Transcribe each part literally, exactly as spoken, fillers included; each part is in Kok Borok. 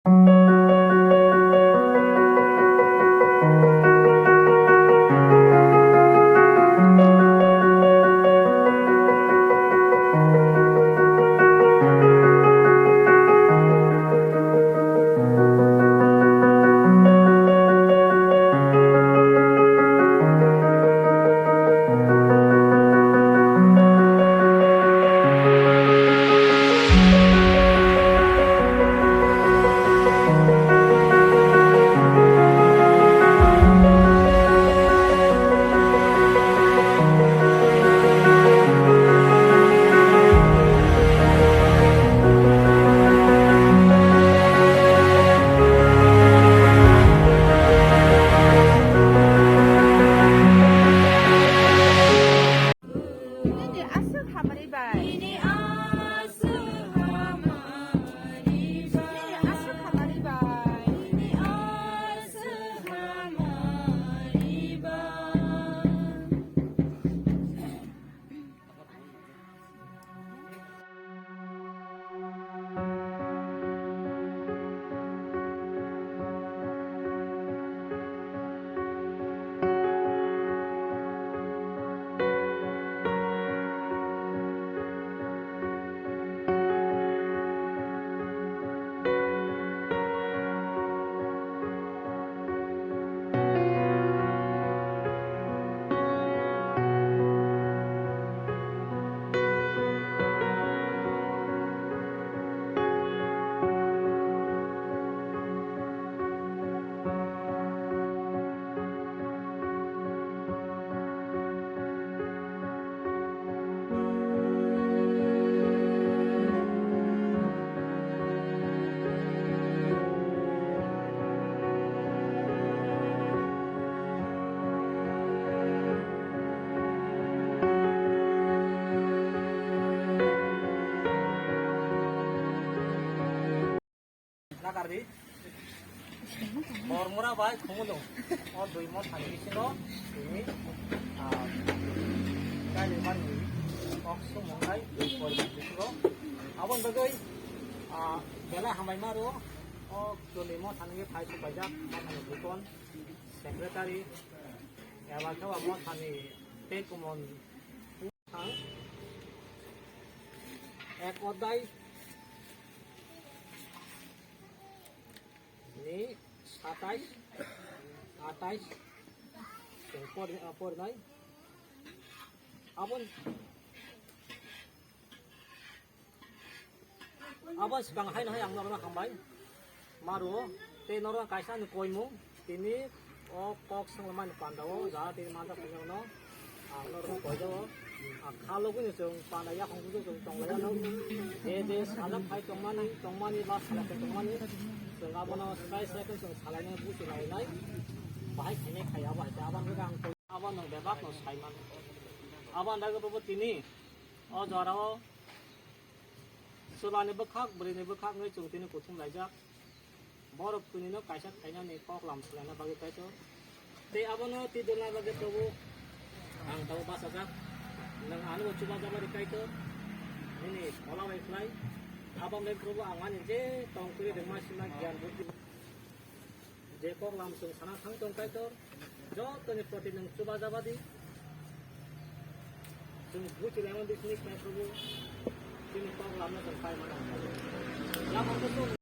Nini aswk hamari bai. Nini aswk hamari bai. Nini aswk hamari bai. Nini aswk hamari bai. Nakardi. Mormura bai khumulung. O dui mon thani bisingo tini, ah, kailai mani kok sumung hai dui pori bisingo. Aboni bagwi, ah, belai hambai maro. O dui mon thani phai supaijak, mo thani button, secretary, eba khe mo thani tei kumon. Ang ek odai ni satais, atais chwng por-, porinai. Abon Abo swkang haino hai ang norokno hambai. Maro tei norok kaisa ani koimung tini o kok swngmani panda o ja tini manta phaijakno ang norokno koijao. Ang kha logino chwng panda yakhong bujo chwng tonglaiyano. Je je sajak phai tongmani, tongmani ba salai phai tongmani chwng abono swbai swbai khe chwng salainai buchi lainai. Bahai khainai khai abo hai khe aboni bagwi ang koi-, abono bebakno saiman. Aboni dagwi bobo tini o jorao Chwlani bwkhak, bwrwini bwkhak wngwi chwng tini kuthum laijak. Borok kwnwino kaisa khainani kok lam swlaina bagwi Kaitor. Tei abono twi dulna bagwi Probu ang tabuk bachajak. Nwng ano chubajakrwi Kaitor. Nini phola bai khlai. Aboni Probu ang ani je tong kwrwi rwma sima giyan buddhi. Je kok lam chwng sana thang tong Kaitor, jotoni proti nwng chuba jabadi. Chwng buchi lemon bisni khlai Probu, chini kok lamno chwng pai mano. Lamon to chwng.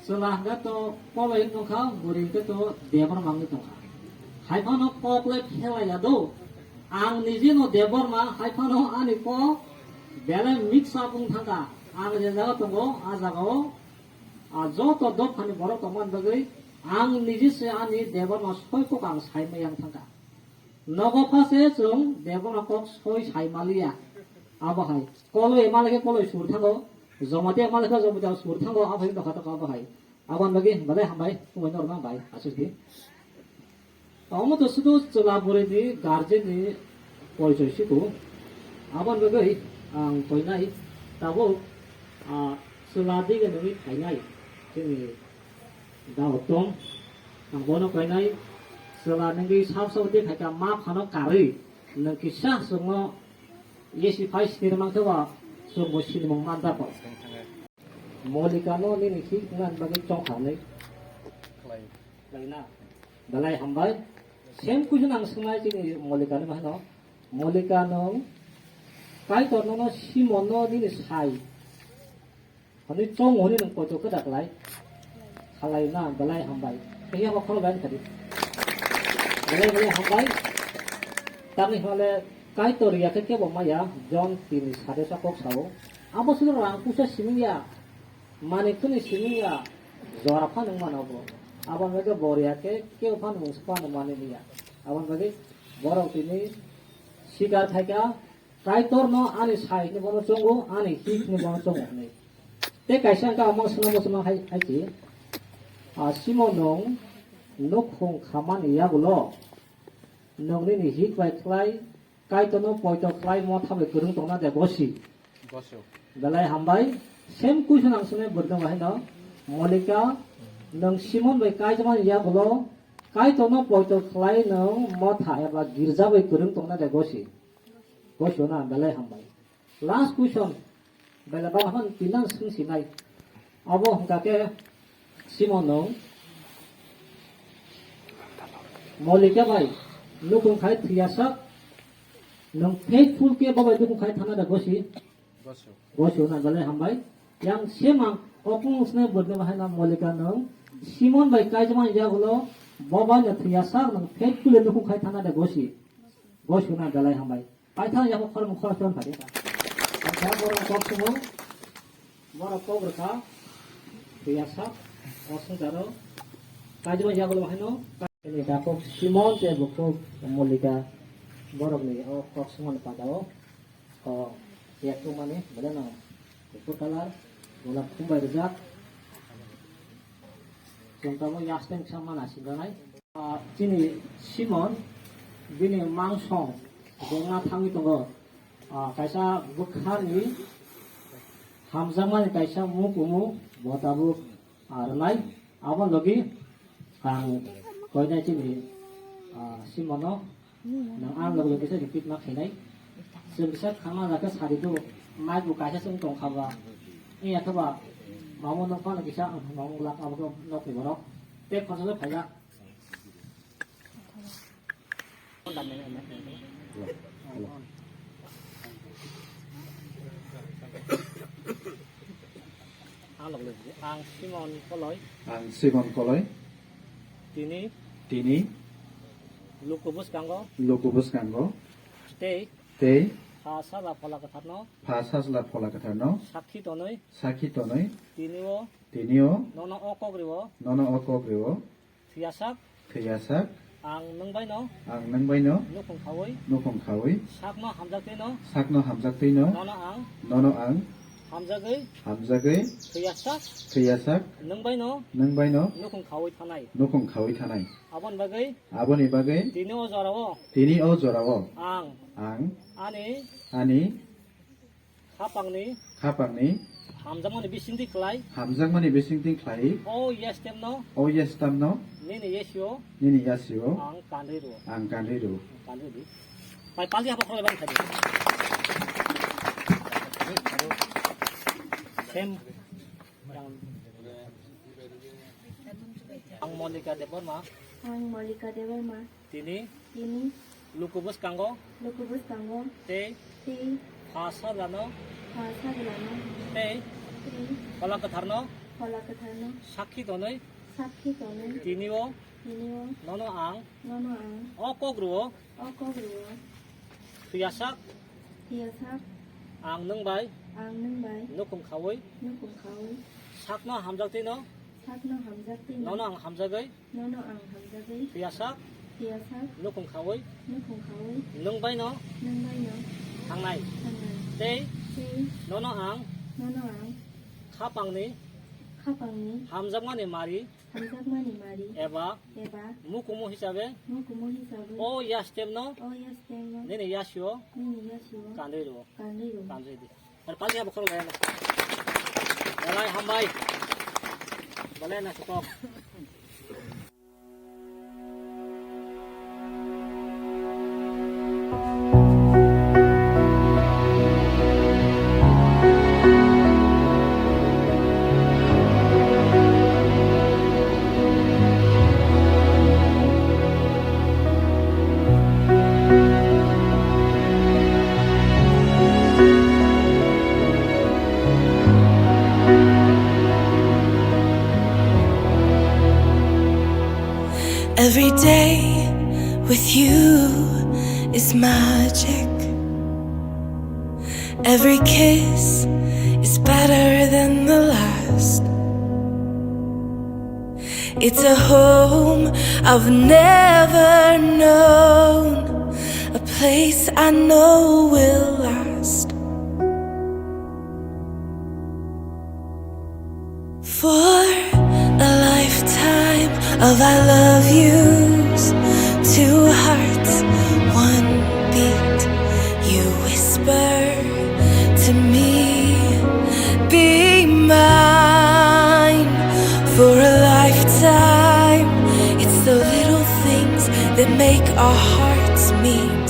Chwla hwnkhe to Polo wng tongkha, bwrwi hwnkhe to Debbarma wngwi tongkha. Hai phano kok le phelai ya do. Ang niji no Debbarma, hai phano ani kok belai mix up wng thangkha. Ang je jaga tongo, a jaga o A joto dophani borok tongmani bagwi ang niji se ani Debbarma soi kok ang sai maya wng thangkha. Nogo pha se chwng Debbarma kok soi sai maliya. Abo hai. Koloi ema lekhe koloi sur thango. Jomati ema lekhe jomati sur thango. Abo hai dokha tokha abo hai. Aboni bagwi belai hambai. Tumai norma bai. Aswk di. Omo to sudu chwla bwrwi ni guardian ni porichoi siko. Aboni bagwi ang koinai tabuk, ah, chwla dige nungwi phainai chini da Uttom. Ang bono koinai chwla nungwi sab sab de phaikha ma phano karwi nwng kisa chwngno yesi phai sinir mankhe ba chwngbo sinimung manjak kho. Molika no nini hik wngna bagwi chongkha hwnwi khlai na. Belai hambai. Same question ang swngnai chini Molika ni bahai no. Molika nwng Kaitor no, no Simon no nini sai hwnwi chong hwnwi nwng poito kwda khlai khalai na, belai hambai. Phiya bo khorok line khadi. Belai belai hambai. Tamni hwnle Kaitor ya khe kebo maya, John tini sade sa kok sao. Abo sino rang pusa siming ya. Manik tuni siming ya. Jora pha nwng mano bo. Abon bagwi bor ya khe kebo pha nwng spa no mani ya. Abon bagwi borok tini sikar thaika. Kaitor no ani sai ni bono chongo, ani hik ni bono chongo hwnwi. Tei kaisa wngkha omo swnamo swnam hai, hai se, ah, Simon nwng nukhung khamani yagulo nwng nini hik bai khlai Kaitor no poito khlai motha bai kwrwng tongna de gosi? Gosi. Belai hambai. Same question ang swnai bwrwino bahai no. Molika, nwng Simon bai kaijakmani yagulo Kaitor no poito khlai nwng motha eba girja bai kwrwng tongna de gosi? Gosi na, belai hambai. Last question. Belai bang hwn tinang swng sinai. Abo hwnkha khe Simon nwng Molika bai nukhung khai thwiyasak nwng faithful khe bo bai nukhung khai thana da gosi? Gosi. Gosi na, belai hambai. Yang semang okung sne bodno bahai na Molika nwng Simon bai kaijakmani yagulo bo bai no thwiyasak nwng faithful khe nukhung khai thana da gosi? Gosi na, belai hambai. Paithang yabo khoroknwi khorokthom phadi. Paithang borok kok sumo, borok kok rwkha, twiyasak, kosong jaro, kaijakmani yagulo haino, ini dakok Simon tei bukhuk Molika, borokni o kok sumani pagao, o, yakmani, belai no, kuphur kalar, golap khum bai rijak, chwng tamo yasteng kisa mana sinjanai. Ah, chini Simon bini mangsong jengna thangwi tongo. Ah, kaisa bwkhani hamjakmani kaisa mukumu bo tabuk, ah, rwnai. Abo logi ang koinai chini, ah, Simono nang ang logi logi se repeat ma khainai. Chwng kisa khama jakhe sari do, mai bo kaisa chwng tongkha ba. Iya khe ba mamo nok phano kisa ang mamo lak abo nok ni borok. Tei khorsa phaiya. Ang Simon Koloi. Ang Simon Koloi. Tini. Tini. Luku bwskango. Luku bwskango. Tei. Tei. Pha Sajla Phola Kwtharno. Pha Sajla Phola Kwtharno. Sakhi tonwi. Sakhi tonwi. Tinio. Tinio. Nono o kok rio. Nono o kok rio. Thwiyasak. Thwiyasak. Ang nwng baino. Ang nwng baino. Nukhung khaui. Nukhung khaui. Sakno hamjak twino. Sakno hamjak twino. Nono ang. Nono ang. Hamjagwi. Hamjagwi. Thwiyasak. Thwiyasak. Nwng baino. Nwng baino. Nukhung khaui thanai. Nukhung khaui thanai. Aboni bagwi. Aboni bagwi. Tini o jorao. Tini o jorao. Ang. Ang. Ani. Ani. Khapangni. Khapangni. Hamjakmani bisingtwi khlai. Hamjakmani bisingtwi khlai. O yestemno. O yestemno. Nini yesio. Nini yesio. Ang kanri ru. Ang kanri ru. Kanri di. Pai paldi habo khorok bang khadi. Sem. Ang Monika Debbarma. Ang Monika Debbarma. Tini. Tini. Luku bwskango. Luku bwskango. Tei. Tei. Pha Sajlano. Pha Sajlano. Tei. Tei. Phola Kwtharno. Phola Kwtharno. Sakhi tonwi. Sakhi tonwi. Tinio. Tinio. Nono ang. Nono ang. O kok rio. O kok rio. Thwiyasak. Thwiyasak. Ang nwng bai. Ang nwng bai. Nukhung khaui. Nukhung khaui. Sakno hamjak twino. Sakno hamjak twino. Nono ang hamjagwi. Nono ang hamjagwi. Thwiyasak. Thwiyasak. Nukhung khaui. Nukhung khaui. Nwng baino. Nwng baino. Thangnai. Thangnai. Tei. Tei. Nono ang. Nono ang. Khapangni. Khapangni. Hamjakmani mari. Hamjakmani mari. Eba. Eba. Mukumu hisabe. Mukumu hisabe. O yastemno. O yastemno. Nini yasio. Nini yasio. Kanri ro. Kanri ro. Kanri di. Ar pagi abo khoro gaya na. Belai hambai. Belai na sutok. Every day with you is magic. Every kiss is better than the last. It's a home I've never known, a place I know will last. For a lifetime of I love yous, two hearts, one beat. You whisper to me, be mine. For a lifetime, it's the little things that make our hearts meet.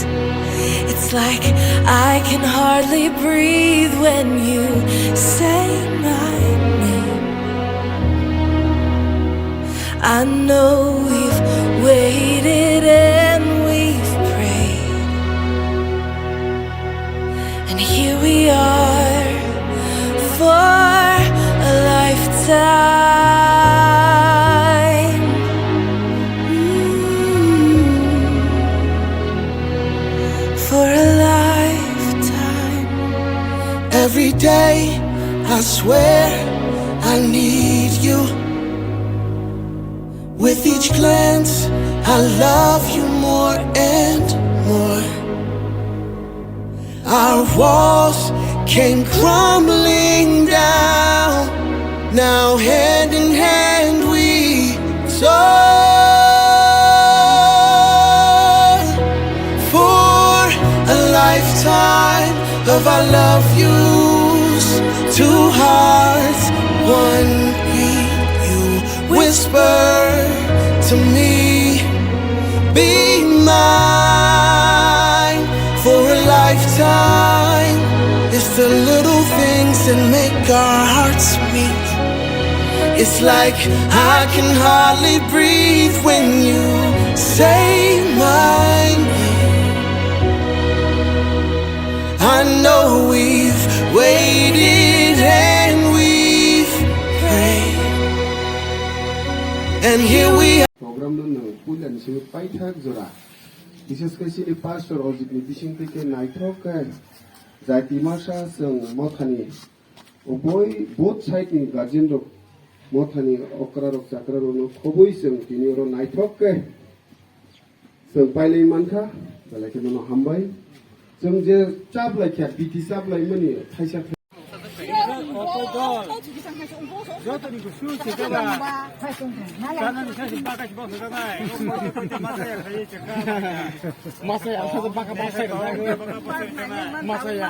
It's like I can hardly breathe when you say my name. I know we've waited and we've prayed, and here we are for a lifetime. Mm. For a lifetime. Every day I swear I need you. With each glance I love you more and more. Our walls came crumbling down. Now hand in hand we soar for a lifetime of I love yous. Two hearts, one beat. You whisper to me, be mine for a lifetime. It's the little things that make our hearts meet. It's like I can hardly breathe when you say my name. I know we've waited and we've prayed, and here we are. Program no nwng puila ni simi paithak jora. Bises khe chini pastor Ojit ni bising twi khe naithok khe jati masa chwng mothani uboi both side ni guardian rok mothani okra rok chakra rok no khobwi chwng tini oro naithok khe chwng pailai mankha, belai khe bono hambai. Chwng je chaplai kha, biti chaplai mani thaisa. Masa ya, masa baka baka. Masa ya.